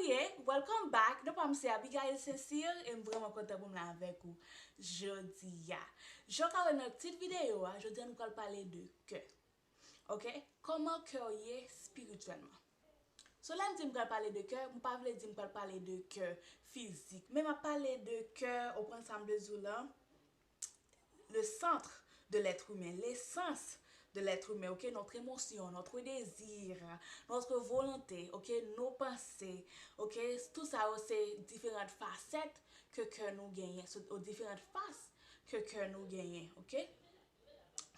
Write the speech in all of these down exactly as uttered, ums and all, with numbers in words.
Yeah, welcome back. Non pa m se Abigail Cecile e m vrèman kontan pou m la avèk ou jodi a. Jan w ka wè nan tit videyo a, jodi a nou pral pale de kè. Ok? Kòman kè w ye espirityèlman? So lè m di m pral pale de kè, m pa vle di m pral pale de kè fizik, men m ap pale de kè, ou konprann sa m vle di w lan? Le centre de l'être humain, l'essence de l'être humain, ok? Notre émotion, notre désir, notre volonté, ok? Nos pensées, ok? Tout sa yo se diferan fasèt ke kè nou genyen, se diferan fas ke kè nou genyen, ok?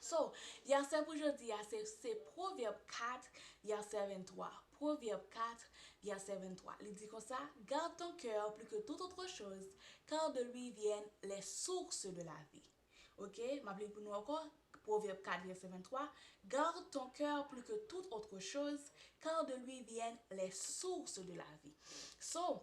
So, vèsè pou jodi a se, se Pwovèb kat, vèsè venntwa. Pwovèb kat, vèsè venntwa. Li di konsa: Garde ton cœur plus que toute autre chose, car de lui viennent les sources de la vie. Ok, m ap li pou nou ankò. Pwovèb kat, vèsè venntwa. Garde ton cœur plus que toute autre chose, car de lui viennent les sources de la vie. So,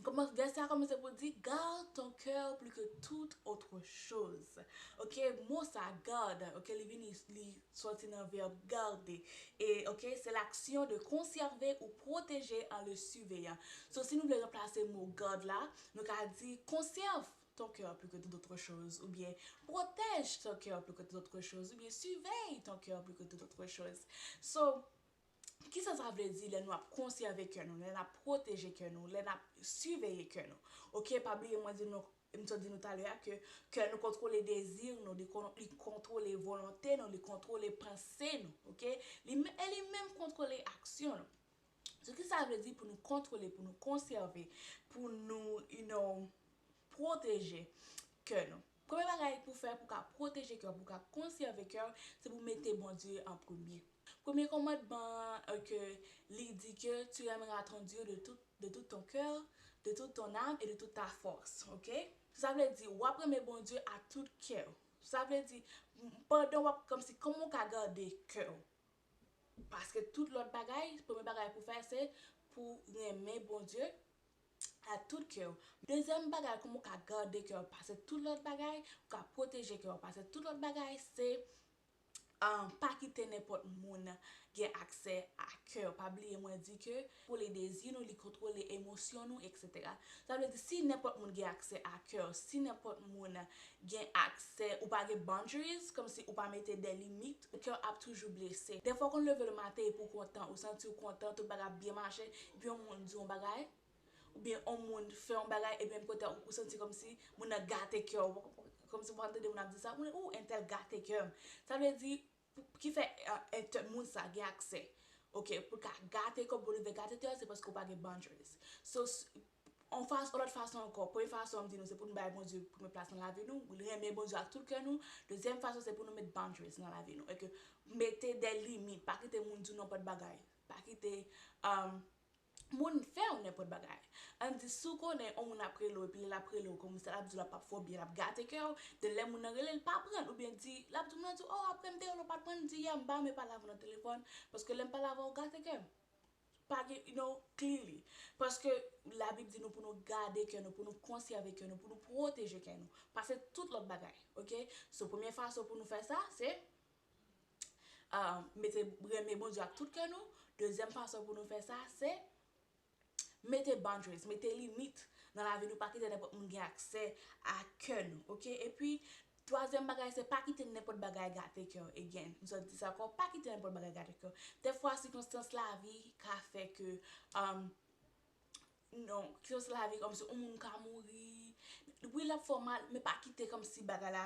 kòman vèsè a kòmanse pou di: Garde ton cœur plus que toute autre chose. Ok, mo sa, garde, ok, li vini, li sòti nan vèb garder. E, ok, c'est l'action de conserver ou protéger en le surveillant. So, si nou vle ranplase mo garde la, nou ka di: Conserve ton cœur plus que toute autre chose, oubyen protège ton cœur plus que toute autre chose, oubyen surveille ton cœur plus que toute autre chose. So, kisa sa vle di lè nou ap konsève kè nou, lè n ap pwoteje kè nou, lè n ap siveye kè nou? Ok, pa bliye mwen di nou, m sot di nou talè a, ke kè nou kontwole dezi nou, li kon-, li kontwole volonte nou, li kontwole panse nou, ok? Li men-, e li menm kontwole aksyon nou. So, ki sa vle di pou nou kontwole, pou nou konsève, pou nou, you know, pwoteje kè nou? Premye bagay pou fè, pou ka pwoteje kè, pou ka konsève kè, se pou mete Bondye an premye. Premye kòmandman an, ke li di ke: Tu aimeras ton Dieu de tout, de tout ton cœur, de toute ton âme et de toute ta force, ok? Sa vle di, w ap renmen Bondye ak tout kè w. Sa vle di, m-, pandan w ap, kòmsi, kòman w ka gade kè w? Paske tout lòt bagay, premye bagay pou fè, se pou renmen Bondye ak tout kè w. Dezyèm bagay, kòman w ka gade kè w, pase tout lòt bagay, ou ka pwoteje kè w, pase tout lòt bagay, se, ah, pa kite nenpòt moun gen aksè a kè w. Pa bliye mwen di ke pou li dezi nou, li kontwole emosyon nou, etsetera. Sa vle di, si nenpòt moun gen aksè a kè w, si nenpòt moun gen aksè, ou pa gen boundaries, kòmsi ou pa mete de limit, kè w ap toujou blese. Dèfwa w konn leve le maten epi w kontan, ou santi w kontan, tout bagay ap byen mache, epi yon moun di yon bagay, oubyen yon moun fè yon bagay, epi menm kote a, ou santi kòmsi moun nan gate kè w, kòmsi w pa tande moun ap di sa, moun, ou entèl gate kè m. Sa vle di, pou, ki fè, eh, entè-, moun sa gen aksè, ok, pou l ka gate kè w, pou l rive gate kè w, se paske w pa gen boundaries. So, s-, on fas-, on lòt fason ankò, premye fason m di nou, se pou nou bay Bondye premye plas nan lavi nou, renmen Bondye ak tout kè nou. Dezyèm fason, se pou nou met boundaries nan lavi nou. E ke mete de limit, pa kite moun di w nenpòt bagay. Pa kite, um, moun fè w nenpòt bagay. Ann di, si w konnen yon moun ap rele w, epi lè l ap rele w, kòmsi l ap di w l ap fè w byen, l ap gate kè w, de lè moun nan rele l, pa pran l, oubyen di, l ap di moun nan di, oh, apre m te rele w, pa t pran l, di, yeah, m pa renmen pale avè w nan telefòn, paske lè m pale avè w, w gate kè m. Pa gen, you know, clearly. Paske Labib di nou pou nou gade kè nou, pou nou konsève kè nou, pou nou pwoteje kè nou. Pase tout lòt bagay, ok? So, premye fason pou nou fè sa, se, ah, mete, renmen Bondye ak tout kè nou. Dezyèm fason pou nou fè sa, se mete boundaries, mete limit nan lavi nou, pa kite nenpòt moun gen aksè a kè nou, ok? Epi, twazyèm bagay, se pa kite nenpòt bagay gate kè w. Again, m sot di sa ankò, pa kite nenpòt bagay gate kè w. Dèfwa, sikonstans lavi ka fè ke, um, non, sikonstans lavi, kòmsi yon moun ka mouri. Wi, l ap fè w mal, men pa kite kòmsi bagay la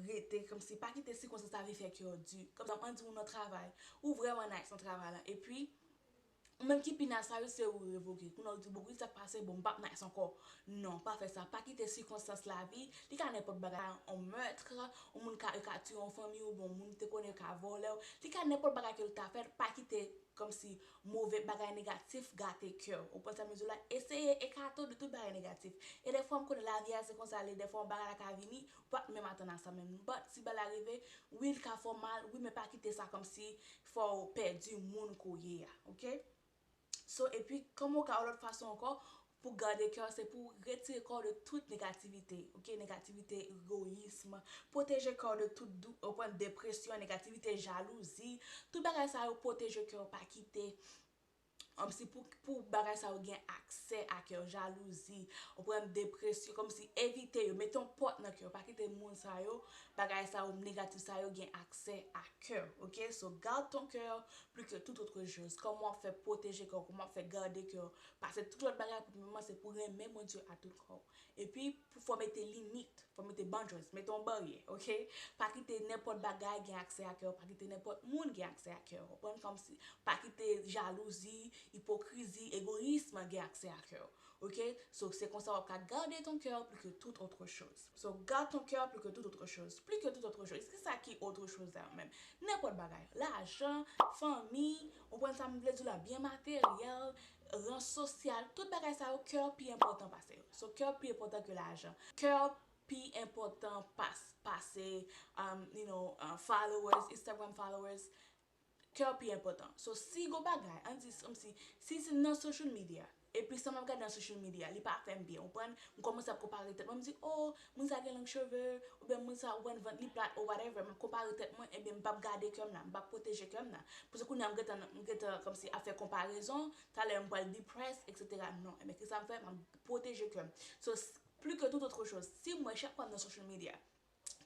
rete, kòmsi pa kite sikonstans lavi fè kè w di. Kòmsi, ann di moun nan travay, ou vrèman nice nan travay la, epi ou menm ki pi nice la, se ou revoke. Kounye a ou di, bon, wi, sa k pase, bon, m p ap nice ankò. Non, pa fè sa. Pa kite sikonstans lavi, li ka nenpòt bagay, yon mèt, yon moun ka, yo ka tiye yon fanmi w, bon, moun te konnen yo ka vòlè w. Li ka nenpòt bagay ke l ta fè, pa kite kòmsi move bagay negatif gate kè w. Ou konprann sa m di w la? Eseye ekate w de tout bagay negatif. E dèfwa m konnen lavi a se konsa l ye, dèfwa yon bagay la ka vini, ou pa t menm atann a sa menm. But si bagay la rive, wi, l ka fè w mal, wi, men pa kite sa kòmsi fè w pèdi moun ke w ye a, ok? So, epi, kòman w ka, yon lòt fason ankò, pou gade kè w, se pou retire kò w de tout negativite, ok? Negativite, egoyism, pwoteje kò w de tout dou-, ou konprann, depresyon, negativite, jalouzi, tout bagay sa yo, pwoteje kè w, pa kite Kòmsi pou, pou bagay sa yo gen aksè a kè w, jalouzi, ou pran depresyon, kòmsi evite yo, mete yon pòt nan kè w, pa kite moun sa yo, bagay sa yo, negatif sa yo gen aksè a kè w, ok? So, garde ton cœur plus que toute autre chose. Kòman w ap fè pwoteje kè w, kòman w ap fè gade kè w, pase tout lòt bagay, premyèman, se pou renmen Bondye a tout kò w. Epi, pou fò mete limit, fò mete boundaries, mete yon baryè, ok? Pa kite nenpòt bagay gen aksè a kè w, pa kite nenpòt moun gen aksè a kè w, konprann? Kòmsi, pa kite jalouzi, ipokrizi, egoyism gen aksè a kè w, ok? So, se konsa w ap ka garder ton cœur plus que toute autre chose. So, garde ton cœur plus que toute autre chose. Plus que toute autre chose. Kisa ki autre chose la menm? Nenpòt bagay. Lajan, fanmi, ou konprann sa m vle di w la, byen materyèl, ran sosyal, tout bagay sa yo, kè pi enpòtan pase yo. So, kè pi enpòtan ke lajan. Kè pi enpòtan pas, pase, um, you know, uh, followers, Instagram followers. Kè pi enpòtan. So, si gon bagay, ann di, kòmsi, si se nan social media, epi sa m ap gade nan social media, li pa fè m byen, ou konprann? M kòmanse ap konpare tèt mwen, m di, oh, moun sa gen long cheve, oubyen moun sa, ou konprann, vant li plat, or whatever, m ap konpare tèt mwen, ebyen, m p ap gade kè m nan, m p ap pwoteje kè m nan. Paske kounye a, m gentan, m gentan, kòmsi, ap fè konparezon, talè m pral depressed, et cetera. Non, ebyen, kisa m fè? M ap pwoteje kè m. So, s- plus que toute autre chose, si m wè chak fwa m nan social media,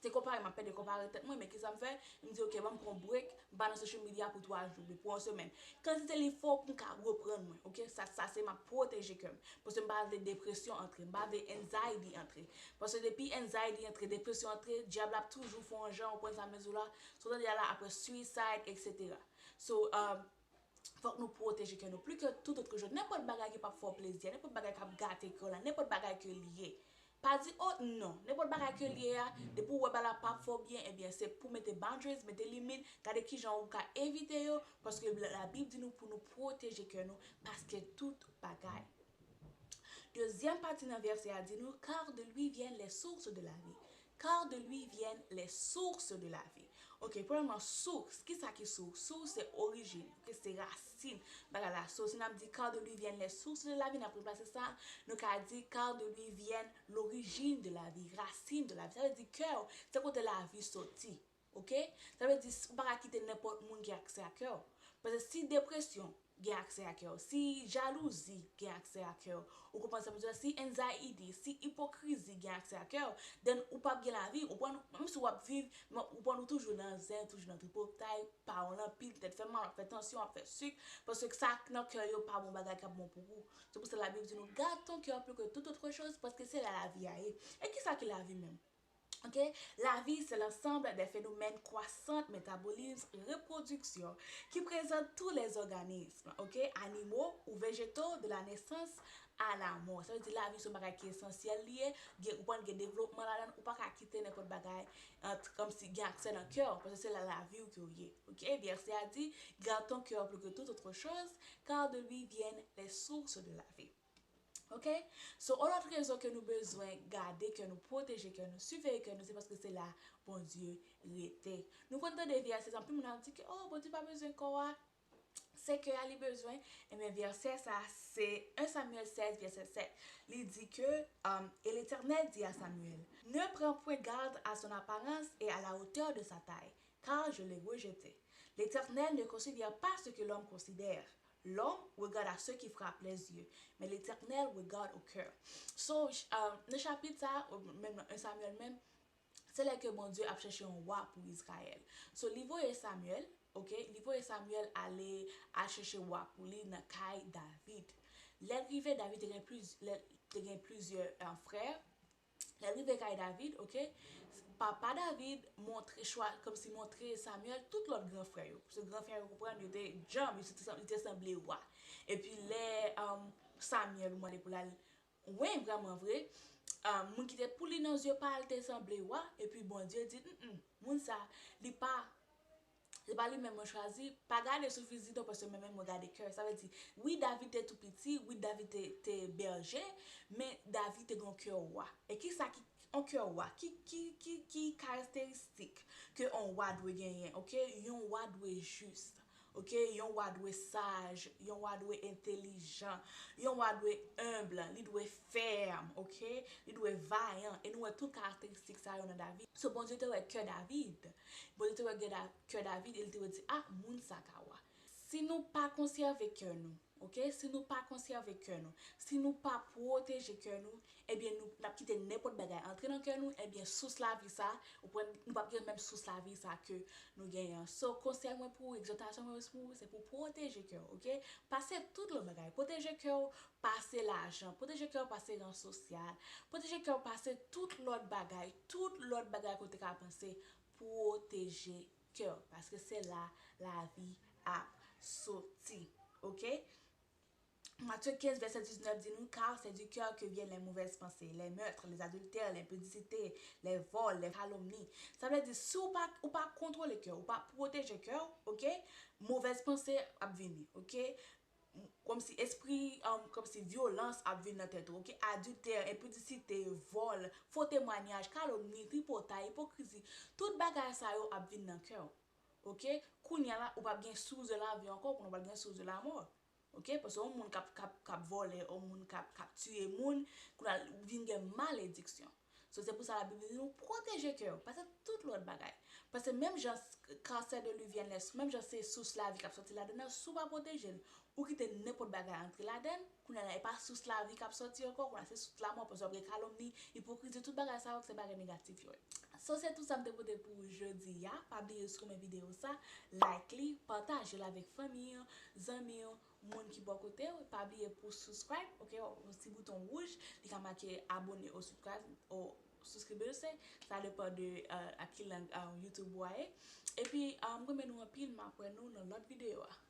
te konpare, m ap pede konpare tèt mwen, men kisa m fè? M di, ok, ban m pran break, m pa nan social media pou twa jou, pou yon semèn. Kantite li fè w pou m ka reprann mwen, ok? Sa, sa se m ap pwoteje kè m. Paske m pa vle depresyon antre, m pa vle anxiety antre. Paske depi anxiety antre, depresyon antre, dyab la ap toujou fè yon jan, ou konprann sa m vle di w la? Sa w tande a la, apre suicide, et cetera. So, um, fòk nou pwoteje kè nou. Plus que toute autre chose, nenpòt bagay ki p ap fè w plezi, nenpòt bagay k ap gate kè w la, nenpòt bagay ke l ye. Pa di, oh non, nenpòt bagay ke l ye a, depi w wè bagay la p ap fè w byen, ebyen, se pou mete boundaries, mete limit, gade kijan ou ka evite yo, paske la, Labib di nou pou nou pwoteje kè nou, paske tout bagay. Dezyèm pati nan vèsè a di nou, car de lui viennent les sources de la vie. Car de lui viennent les sources de la vie. Ok, premyèman, source. Kisa ki source? Source se orijin, ok, se rasin bagay la. So, si n ap di, car de lui viennent les sources de la vie, n ap ranplase sa, nou ka di, car de lui viennent l'origine de la vie, racine de la vie. Sa vle di kè w, se kote lavi soti. Ok? Sa vle di, ou pa ka kite nenpòt moun gen aksè a kè w. Paske si depresyon gen aksè a kè w, si jalouzi gen aksè a kè w, ou konprann sa m di w la, si anxiety, si ipokrizi gen aksè a kè w, then ou p ap gen lavi, ou konprann, menm si w ap viv, men ou konprann ou toujou nan zen, toujou nan tripotay, pawòl anpil, tèt fè mal, w ap fè tansyon, w ap fè sik, paske sa k nan kè yo pa bon bagay k ap bon pou ou. Se pou sa Labib di nou, garde ton cœur plus que toute autre chose, paske se la lavi a ye. E kisa ki lavi menm? Ok? La vie, c'est l'ensemble des phénomènes croissants, métabolisme, reproduction, qui présente tous les organismes, ok? Animaux ou végétaux, de la naissance à la mort. Sa vle di lavi se yon bagay ki esansyèl li ye, gen, ou konn gen devlopman ladan, ou pa ka kite nenpòt bagay, ant, kòmsi gen aksè nan kè w, paske se la lavi w ke w ye, ok? Vèsè a di, garde ton cœur plus que toute autre chose, car de lui viennent les sources de la vie. Ok? So, yon lòt rezon ke nou bezwen gade kè nou, pwoteje kè nou, siveye kè nou, se paske se la Bondye rete. Nou konn tande vèsè sa, anpil moun ap di ke, oh, Bondye pa bezwen kò a, se kè a li bezwen. Ebyen, vèsè sa, se un Samuel seize, vèsè sept. Li di ke, um, et l'Éternel dit à Samuel, ne prends point garde à son apparence et à la hauteur de sa taille, car je l'ai rejeté. L'Éternel ne considère pas ce que l'homme considère. L'homme regarde à ce qui frappe les yeux, mais l'Éternel regarde au cœur. So, ch- euh, nan chapit sa, ou menm nan un Samuel menm, se lè ke Bondye ap chèche yon wa pou Izrayèl. So, li voye Samuel, ok, li voye Samuel ale al chèche wa pou li nan kay David. Lè l rive, David te gen pliz- lè, te gen plizyè, euh, frè. Lè l rive kay David, ok, papa David montre chwa, kòmsi montre Samuel tout lòt gran frè yo. Paske gran frè yo, konprann, yo te djanm, yo te, li te sanble wa. Epi lè, um, Samuel mande pou l al, wi, vrèman vre, um, moun ki te pouli nan zye pa l te sanble wa, epi Bondye di, mm, moun sa, li pa Se pa li menm mwen chwazi, pa gade sou fizik non, paske mwen menm mwen gade kè. Sa vle di, wi, David te tou piti, wi, David te, te bèje, men David te gen yon kè wa. E kisa ki yon kè wa? Ki, ki, ki, ki karakteristik ke yon wa dwe genyen, ok? Yon wa dwe jis, ok? Yon wa dwe saj, yon wa dwe entelijan, yon wa dwe enb, li dwe fèm, ok? Li dwe vayan. E nou wè tout karakteristik sa yo nan David. So, Bondye te wè kè David. Bondye te wè kè Da- kè David, e li te wè di, ah, moun sa ka wa. Si nou pa konsève kè nou, Ok, si nou pa konsève kè nou, si nou pa pwoteje kè nou, ebyen nou n ap kite nenpòt bagay antre nan kè nou, ebyen sous lavi sa, ou pran, nou p ap gen menm sous lavi sa ke nou genyen an. So, konsèy mwen pou ou, egzòtasyon mwen pou ou, se pou pwoteje kè w, ok? Pase tout lòt bagay. Pwoteje kè w pase lajan, pwoteje kè w pase ran sosyal, pwoteje kè w pase tout lòt bagay, tout lòt bagay ke w te ka panse, pwoteje kè w, paske se la lavi ap soti, ok? Matthieu quinze, verset dix-neuf di nou, car c'est du cœur que viennent les mauvaises pensées, les meurtres, les adultères, l'impudicité, les vols, les calomnies. Sa vle di, si ou pa, ou pa kontwole kè w, ou pa pwoteje kè w, ok? Movèz panse ap vini, ok? Kòmsi espri, um, kòmsi vyolans ap vin nan tèt ou, ok? Adiltè, enpidisite, vòl, fo temwanyaj, kalomni, tripotay, ipokrizi, tout bagay sa yo ap vin nan kè w, ok? Kounye a la, ou p ap gen source de la vie ankò, kounye a w p ap gen source de la mort. Ok, paske yon moun k ap, k ap, k ap vòlè, yon moun k ap, k ap tiye moun, kounye a ou vin gen malediksyon. So, se pou sa Labib di nou pwoteje kè w, pase tout lòt bagay. Paske menm jan, car c'est de lui viennent les, menm jan se sous lavi k ap soti ladan nan, si w pa pwoteje l, ou kite nenpòt bagay antre ladan, kounye a la, e pa sous lavi k ap soti ankò, kounye a se sous lamò, paske w ap gen kalomni, ipokrizi, tout bagay sa yo, se bagay negatif yo ye. So, se tout sa m te pote pou ou jodi a. Pa bliye, si w renmen videyo sa, like li, pataje l avèk fanmi w, zanmi w, moun ki bò kote w. Pa bliye pou subscribe, ok, yon ti bouton wouj, li ka make abone ou subscribe, ou subscribe, se, sa depan de, euh, a ki lang, euh, YouTube ou a ye. Epi, euh, m renmen nou anpil, m ap wè nou nan lòt videyo a.